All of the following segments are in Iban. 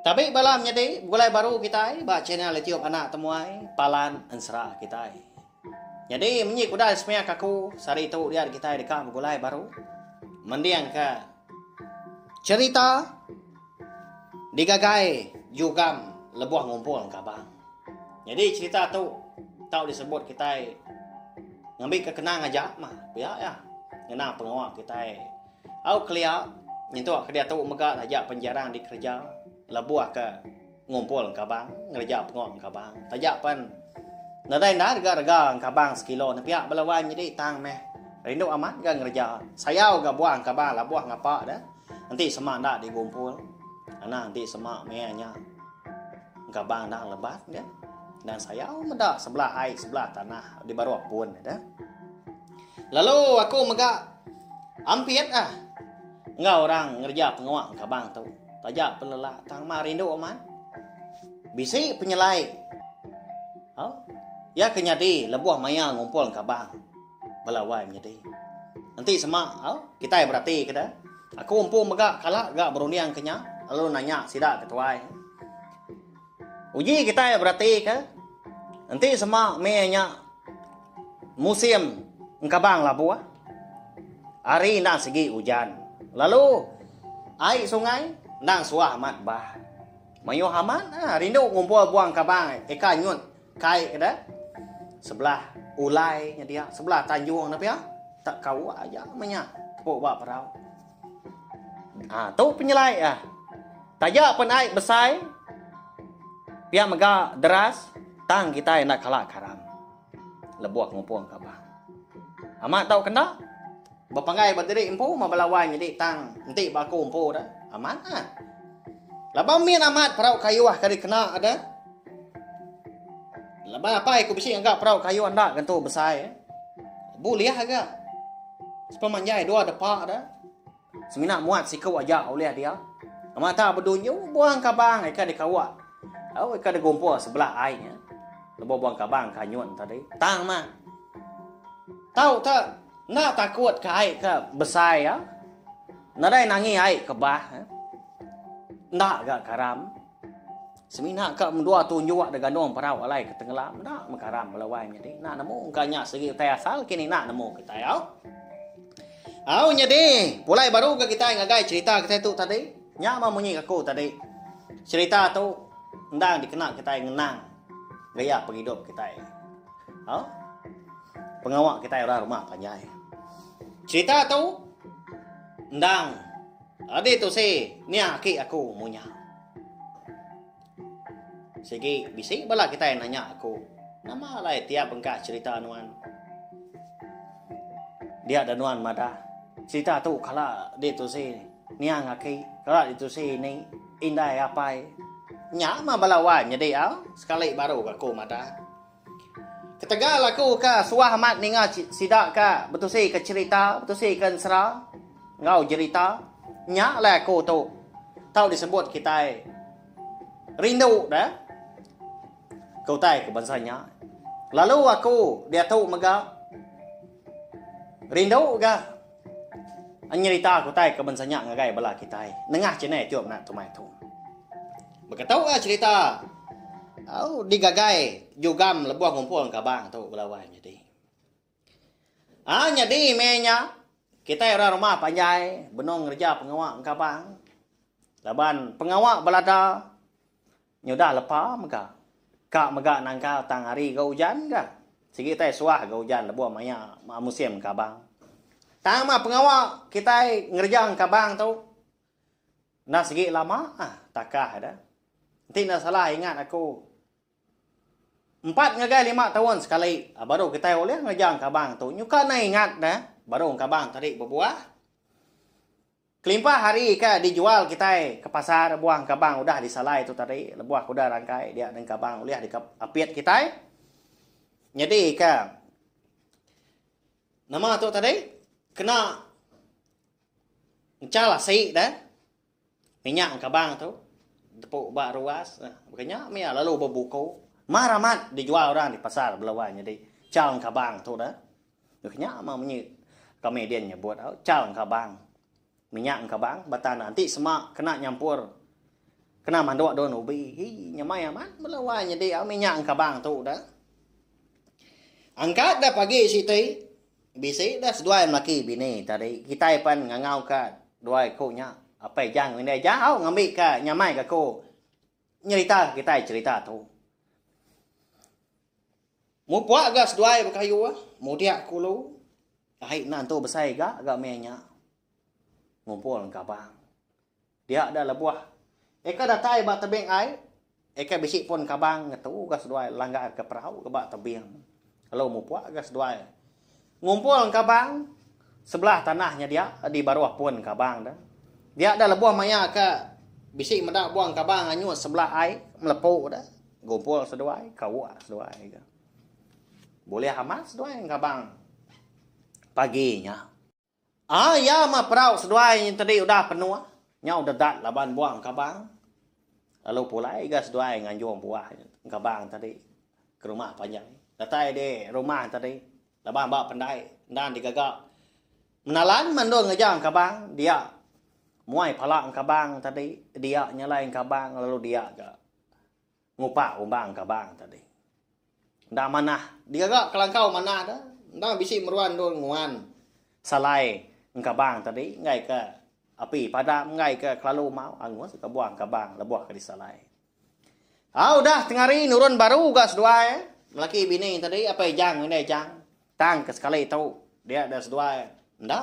Tabi bala menyadi begulai baru kitai ba channel YouTube Anak Temuai Palan Ensera kitai. Nyadi menyi ke udah disemia ke aku sehari tu dia kitai deka begulai baru mendingka cherita digagai jugam lebuh ngumpul engkabang. Nyadi cherita tu tau disebut kitai ngambika kenang aja mah pia iya ngena pengawa kitai. Au kelia, nyentuk ke diatu mega taja pen jarang dikereja lebuh ke ngumpul engkabang, ngereja pengawa engkabang. Taja pen nadai enda rega rega engkabang sekilo ne pia bala wai nyadi tang meh rindu amat ga ngereja. Sayau ga buah engkabang labuh ngapa deh enti sema enda digumpul. Anang enti sema meh nya engkabang endang lebat ga. Endang sayau meda sebelah ai sebelah tanah di baruh pun deh. Lalu aku mega ampit ah enggau orang ngereja pengawa engkabang tu. Taja penelak tang mah rindu amat. Bisi penyelai. Au. Iya ke nyadi lebuh maya ngumpul engkabang bala wai menyadi. Enti sema au kitai berati ke deh. Aku empu mega kala ga berunding ke nya lalu nanya sida ke tuai. Uji kitai berati ke enti sema meh nya musim engkabang labuh hari endang sigi ujan lalu ai sungai endang suah amat bah. Mayuh amat ah rindu ngumpul buah engkabang eka nyut kai ke deh sebelah ulai nya dia sebelah tanjung ne pia tak kauk aja meh nya tepu ba perau. Ah tu penyelai ah. Taja pen ai besai pia mega deras tang kitai enda kala karam lebuh ngumpung kabang. Amat tau kenda bepanggai ba diri empu meh bala wai nyadi tang enti ba aku empu deh amat ah. Laban min amat perau kayuh ke dikena deh. Laban apai ku bisi ngaga perau kayuh enda gentu besai. Bulih ga sepemanjai dua depa deh. Semina muat siku aja ulih dia. Mata bedunyu buang kabang ika dikawa. Au ika digumpul sebelah ai nya. Lebuh buang kabang ke anyun tadi. Tang mah. Tau te enda takut ke ai ke besai ya. Nadai nangi ai ke bah. Enda ga karam. Semina ka mendua tunjuk da gandung perau alai ke tenggelam enda meh karam bala wai nyadi. Enda nemu engka nya sigi utai asal kini enda nemu kitai au. Au nyadi pulai baru ga kitai ngagai cherita kitai tu tadi. Nya mah munyi aku tadi. Cherita tu endang dikena kitai ngenang gaya pengidup kitai. Au. Pengawa kitai orang rumah panjai. Cherita tu endang adi tu si nia aki aku munya. Sigi bisi bala kitai nanya aku, nama alai tiap bengkah cherita nuan? Dia da nuan madah, cherita tu kala ditusi niang aki, kala ditusi ini, indai apai. Nya mah bala wai nyadi au, sekali baru ga aku madah. Ketegal aku ka suah amat ninga sida ka betusi ka cherita, betusi ka ensera enggau jerita, nya alai aku tu tau disebut kitai rindu deh ke utai ke bansa nya. Lalu aku diatu mega rindu ga nyerita ke utai ke bansa nya ngagai bala kitai nengah channel YouTube nya tumai tu. Beketu ga cherita au digagai jugam lebuh ngumpul engkabang tu bala wai nyadi. Aa nyadi meh nya kitai orang rumah panjai benung ngereja pengawa engkabang laban pengawa belada nyudah lepa mega ka mega nangkal tang hari ga ujan ga sigi tai suah ga ujan lebuh maya musim engkabang. Tang mah pengawa kitai ngereja engkabang tu Enda sigi lama ah takah ida. Enti enda salah ingat aku empat ngagai lima taun sekali baru kitai ulih ngereja engkabang tu. Nyuka nai ingat ne baru engkabang tadi bebuah. Kelimpah hari ke dijual kitai ke pasar buah engkabang udah disalai tu tadi lebuh ke udah rangkai dia engkabang ulih dikapit kitai. Nyadi ke nama tu tadi kena Enchal asi deh minyak engkabang tu tepu ba ruas baka nya mih iya lalu bebuku. Mar amat dijual orang di pasar bela wai nyadi chal engkabang tu deh. Baka nya mah munyi kami din nyebut au chal engkabang. Minyak engkabang ba tanah enti sema kena nyampur. Kena manduk daun ubi. Hii nyamai amat bala wai nyadi au minyak engkabang tu dah. Angkat dah pagi siti bisi dah seduai melaki bini tadi kitai pan ngangau ka dua iku nya apai jang enggau indai jang au ngambi ka nyamai ka ku nyerita ka kitai cherita tu. Mupuk ga seduai bekayu mudik ke ulu ai enda entu besai ga ga mih nya ngumpul engkabang. Dia da lebuh eka datai ba tebing ai, eka bisi pun kabang ngetu ga seduai langgar ke perau ke ba tebing. Lalu mupuk ga seduai ngumpul engkabang sebelah tanah nya dia di baruh pun kabang da. Dia da lebuh maya ka bisi meda buah engkabang anyut sebelah ai melepu da gumpul seduai kauk seduai ga. Bulih amat seduai engkabang pagi nya. Aa iya mah perau seduai nyin tadi udah penuh nyau dedat laban buah engkabang lalu pulai ga seduai nganjung buah engkabang tadi ke rumah panjai. Datai di rumah tadi laban ba pendai endang digaga menalan meh endur ngereja engkabang dia muai pala engkabang tadi dia nyelai engkabang lalu dia ga Ngupak umbang kabang tadi. Enda manah digaga kelangkau manah da enda bisi meruan endur nguan salai engkabang tadi enggai ke api padam enggai ke kelalu mau angus ka buah engkabang lebuh ke disalai. Au udah tengari nurun baru ga seduai melaki bini tadi apai jang indai jang tang ke sekali tu dia da seduai enda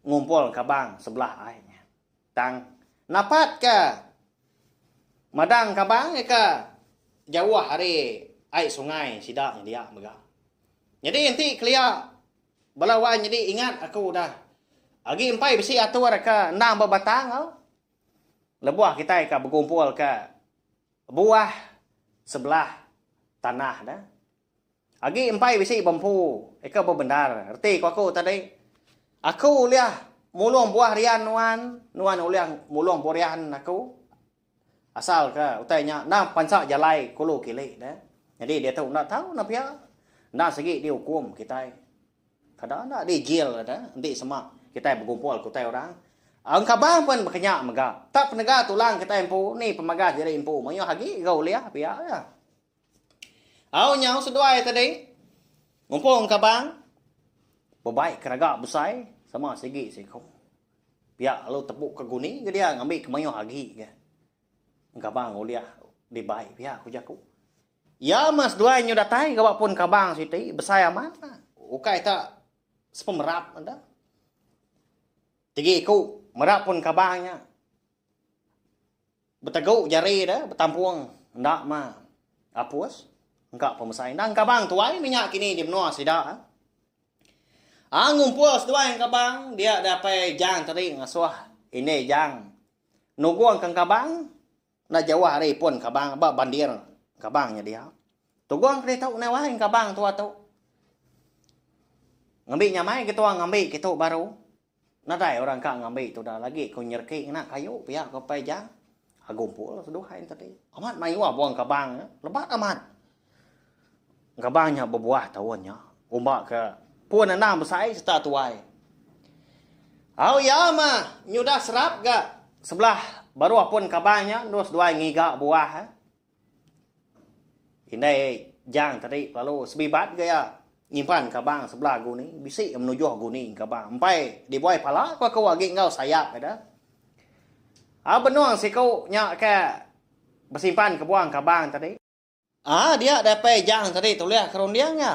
ngumpul engkabang sebelah ai. Tang napatka madang kabang ika jauh ari ai sungai sida nyedia mega. Nyadi enti kelia bala wai nyadi ingat aku udah agi empai bisi atur ka endang ba batang au. Lebuh kitai ka begumpul ka buah sebelah tanah da. Agi empai bisi bempu ika bebendar reti ku aku tadi. Aku ulih mulung buah rian nuan, nuan ulih mulung buah rian aku. Asal ke utai nya endang pansa jalai kulu kili ne. Nyadi diatu enda tau ne pia. Enda sigi diukum kitai. Kada enda dijil ne enti sema kitai begumpul ke utai orang. Engkabang pun baka nya mega. Tak penega tulang kitai empu ni pemagas diri empu mayuh agi ga ulih pia iya. Au nyau seduai tadi ngumpul engkabang bebai keraga besai sama sigi siku. Pia lalu tebu ke guni ke dia ngambi ke mayuh agi ke engkabang ulih dibai pia ku jaku. Iya mah seduai nyu datai gawa pun kabang siti besai amat lah. Ukai ta sepemerap enda. Tigi iku merap pun kabang nya. Betegu jari deh betampung enda mah apus engka pemesai enda engkabang tuai mih nya kini di menua sida. Aa ngumpul seduai engkabang dia deh apai Jang tadi ngasuh indai Jang nugong ke engkabang enda jauh ari pun engkabang ba bandir engkabang nya dia. Tugong ke ditu neh wai engkabang tua tu. Ngambi nyamai ke tua ngambi kitu baru. Nadai orang ka ngambi tudah lagi ku nyereki ngena kayu pia ku Pai Jang. Gumpul seduai enti tadi. Amat mayuh buah engkabang nya. Lebat amat. Engkabang nya bebuah taun nya. Umba ke pun endang besai sereta tuai. Au iya mah nyudah serap ga sebelah baruh pun engkabang nya endur seduai ngiga buah. Indai Jang tadi lalu sebibat ga iya nyimpan kabang sebelah guni bisi iya menujuh guni kabang empai dibuai pala ku aku agi enggau sayap ida. Au benung siku nya ke besimpan ke buang kabang tadi. Aa dia dapai Jang tadi tulih ke runding iya.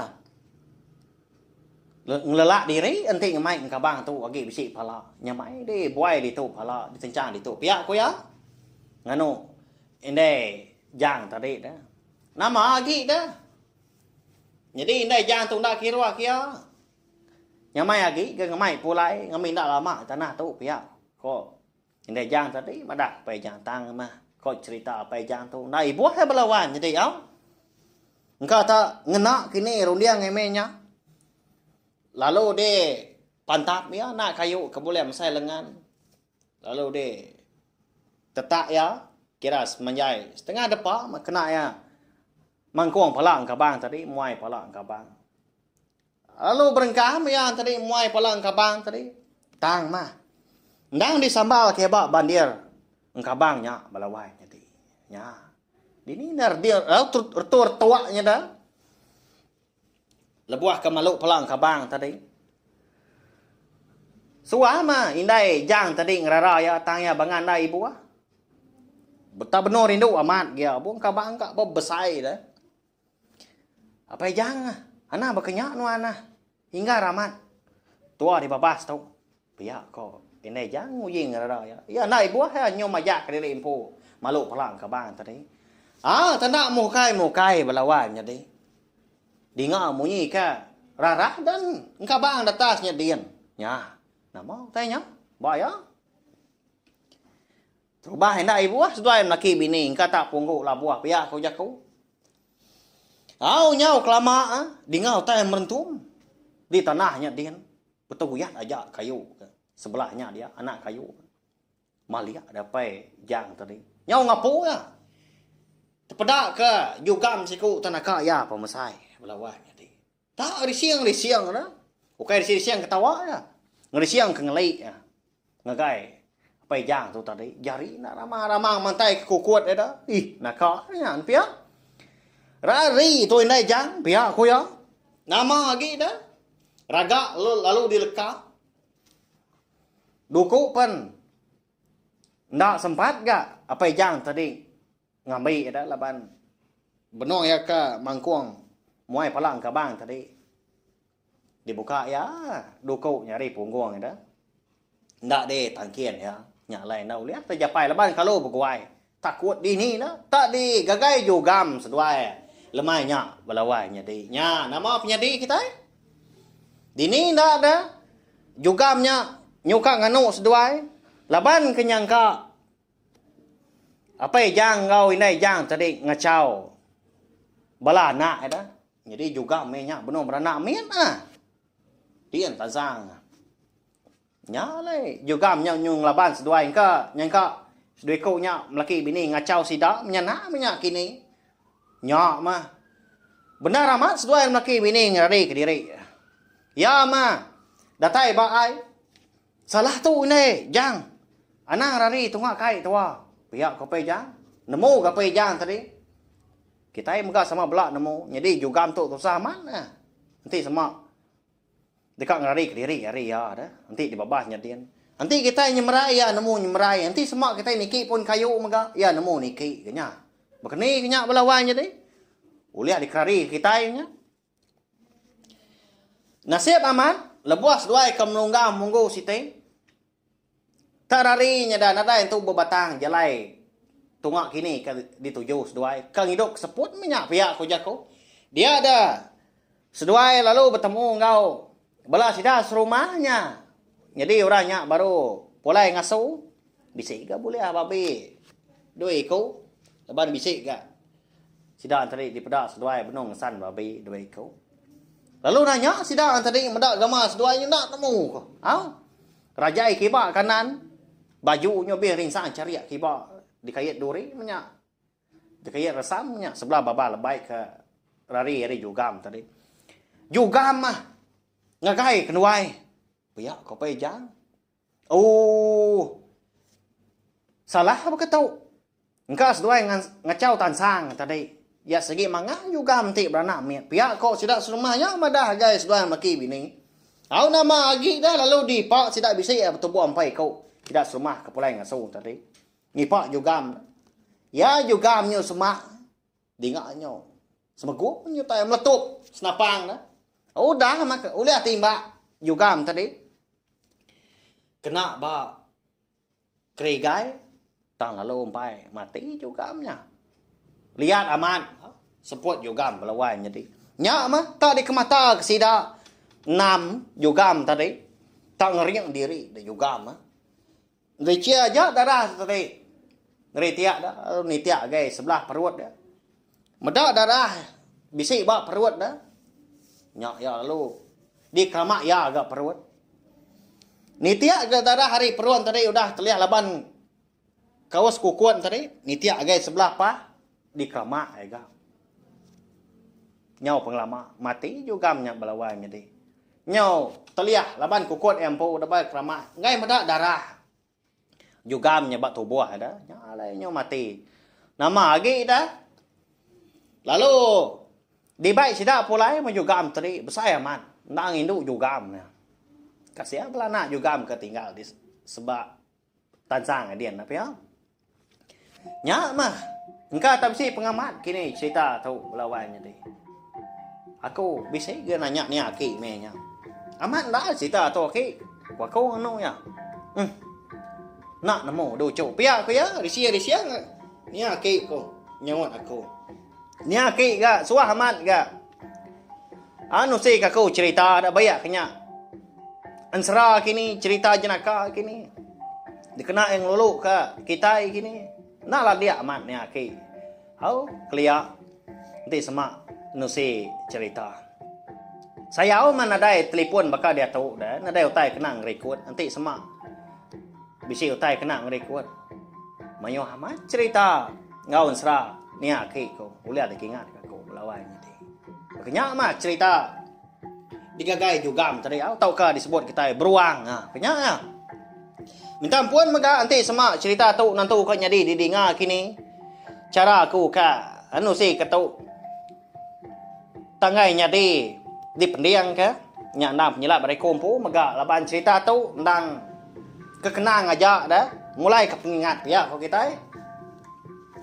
Ngelelak diri enti ngemai engkabang tu agi bisi pala. Nyamai di buai ditu pala ditenchang ditu pia ku iya. Nganu indai Jang tadi dah. Nama agi dah. Nyadi indai Jang tu enda kiruh ke iya. Nyamai agi ke ngemai pulai ngambi enda lama tanah tu pia ko indai Jang tadi madah apai Jang tang mah ko cherita apai Jang tu enda ibuh iya bala wan nyadi au. Engka ta ngena kini runding eme nya. Lalu di pantap iya enda kayu ke bulih mesai lengan. Lalu di tetak iya kira semanjai setengah depa meh kena iya mangkung pala engkabang tadi muai pala engkabang. Lalu berengkah meh iya tadi muai pala engkabang tadi. Tang mah. Endang disambal ke ba bandir. Engkabang nya bala wai nyadi. Nya. Dini enda redi retu retuak nya da. Lebuh ke malu pala engkabang tadi. Suah mah indai Jang tadi ngerara iya tang iya bangan enda ibuh. Beta benung rindu amat gia bu engkabang ka bebesai da. Apai Jang ah, anang baka nya nuan ah. Inggar amat. Tua dibabas tu. Pia ko indai Jang nguji ngerara iya. Iya enda ibuh iya nyu majak kediri empu malu pala engkabang tadi. Ah tenda mukai mukai bala wai menyadi. Dinga munyi ke rarah dan engkabang datas nya din. Nya nama utai nya ba iya. Terubah enda ibuh seduai melaki bini engka tak punggu labuh pia ku jaku. Au nyau kelama ah dinga utai merentum di tanah nya din betuyat aja kayu ke sebelah nya dia anak kayu. Malik dapai jang tadi. Nyau ngapu iya. Tepeda ke jugam siku tanaka iya pemesai bala wai nyadi. Tak rising-rising dah. Ukai rising-rising ketawa dah. Ngerising ke ngeli nya. Ngagai apai Jang tu tadi. Jari enda ramang-ramang mantai ke kukut iya dah. Ih, naka nya pia. Rari tu indai Jang pia ku iya. Nama agi dah. Raga lalu dileka. Duku pen enda sempat ga apai Jang tadi. Ngambi ida laban benung iya ke mangkung muai pala engkabang tadi dibuka iya duku nyari punggung ida. Enda di tangkin iya nya alai enda ulih tejapai laban kalu beguai takut dini ida tak di gagai jugam seduai lemai nya bala wai nyadi. Nya nama penyadi kitai dini enda da jugam nya nyuka nganu seduai laban ke nyangka Apai Jang enggau indai Jang tadi ngachau bala anak ida. Nyadi juga meh nya benung beranak mit ah. Din tansang. Nya alai juga nya nyu ngelaban seduai engka nyangka seduai iku nya melaki bini ngachau sida menyanak meh nya kini. Nya mah. Bendar amat seduai melaki bini ngerari kediri. Iya mah datai ba ai. Salah tu indai Jang. Anang rari tunga kai tua. Pia ko Pai Jang. Nemu ga Pai Jang tadi. Kitai mega sama bela nemu. Nyadi jugam tu tusah amat neh. Enti sema deka ngerari kediri ari iya deh. Enti dibabas nyadin. Enti kitai nyemerai iya nemu nyemerai. Enti sema kitai niki pun kayu mega iya nemu niki ke nya. Baka ni ke nya bala wai nyadi. Ulih dikerari kitai nya. Nasib amat, lebuh seduai ke melunggang munggu siti, tak rari nyeda nadai entu bebatang jalai tunga kini ke dituju seduai ke ngidup ke seput meh nya pia ku jaku. Dia da seduai lalu betemu enggau bala sida serumah nya. Nyadi orang nya baru pulai ngasu bisi ga bulih babi dua iku laban bisi ga Sida entadi dipeda seduai benung ngesan babi dua iku. Lalu nanya sida entadi meda gama seduai nya enda temu ko. Au. Rajai kiba kanan baju nya bih rinsang charik kiba dikait duri menya. Dikait resam menya sebelah baba lebai ke rari ari jugam tadi. Jugam mah ngagai kenduai. Pia ko Pai Jang. Ooh. Salah baka tu. Engka seduai ngachau tansang tadi. Iya sigi mangah juga enti beranak mit. Pia ko sida serumah nya madah agai seduai melaki bini. Au nama agi dah lalu dipa sida bisi betubuh empai iku sida serumah ke pulai ngasu tadi. Ngipa jugam. Iya jugam nyu semak dinga nyu. Semegup nyu tai meletup senapang dah. Udah mah ulih timbak jugam tadi. Kena ba Kerigai tang lalu empai mati jugam nya. Liat amat seput jugam bala wai nyadi. Nya mah tak dikemata ke sida enam jugam tadi tak ngering diri da jugam ah. Ngerichia aja darah tadi. Ngeri tiak da lalu nitiak agai sebelah perut dia. Meda darah bisi ba perut da. Nya iya lalu dikeramak iya ga perut. Nitiak ga darah ari perun tadi udah telih laban kaus kukun tadi nitiak agai sebelah pah dikeramak ai ga. Nyau pengelama mati jugam nya bala wai nyadi. Nyau telih laban kukun iya empu deba keramak enggai meda darah. Jugam nya ba tubuh ida. Nya alai nyu mati. Nama agi ida. Lalu dibai sida pulai meh jugam tadi besai amat. Endang indu jugam nya. Kasih bala anak jugam ke tinggal di seba tansang adin pia. Nya mah engka tak bisi pengamat kini cerita tu bala wai nyadi. Aku bisi ga nanya nia aki meh nya. Amat enda cerita tu aki? Ku aku nganu iya. Uhh. Enda nemu du uchu pia ku iya risia-risia nia aki ku nyaut aku. Nia aki ga suah amat ga. Anu si ka aku cerita da bayak ke nya. Ensera kini, cerita jenaka kini. Dikena iya ngelulu ka kitai kini. Enda landik amat nya aki. Au kelia enti sema nusi cerita. Sayau mah nadai telefon baka diatu deh, nadai utai kena ngerikut enti sema bisi utai kena ngerikut. Mayuh amat cerita enggau ensera nia aki ku ulih dikingat ka aku belawai nyadi. Baka nya mah cerita. Digagai jugam tadi au tauka disebut kitai beruang ha ke nya iya. Minta ampun mega enti sema cherita tu nentu ka nyadi didinga kini. Chara aku ka anu si ke tu tanggai nyadi dipending ke nya endang penyilap ari aku empu mega laban cherita tu endang ke kenang aja da ngulai ka pengingat pia ko kitai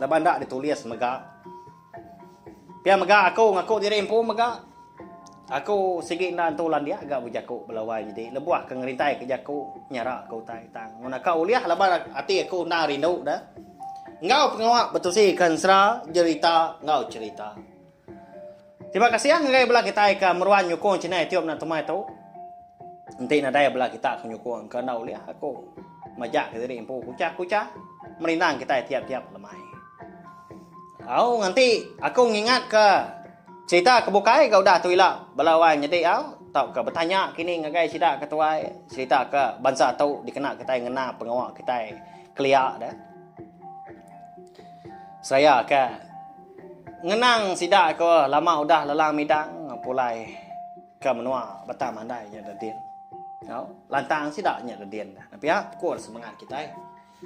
laban enda ditulis mega. Pia mega aku ngaku diri empu mega. Aku sigi enda entu landik ga bejaku bala wai nyadi lebuh ke ngerintai ke jaku nyara ke utai tang mun aka ulih laban ati aku endang rindu deh enggau pengawa betusi ke ensera jerita enggau cherita. Terima kasih ngagai bala kitai ke meruan nyukung channel YouTube enda tumai tu. Enti nadai bala kita ke nyukung ke enda ulih aku majak ke diri empu kuchah-kuchah merindang kitai tiap-tiap lemai. Au nganti aku ngingat ke Cherita ke bukai ga udah tu ila bala wai nyedi au tauka betanya kini ngagai sida ke tuai cherita ke bansa tu dikena kitai ngena pengawa kitai kelia deh. Seraya ke ngenang sida ke lama udah lelang midang pulai ke menua Batang Mandai nya dedin. Au lantang sida nya dedin dah. Pia ukur semengat kitai.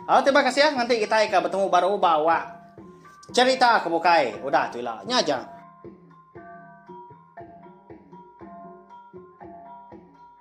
Au terima kasih nganti kitai ke betemu baru ba awak cherita ke bukai udah tu ila. Nya aja.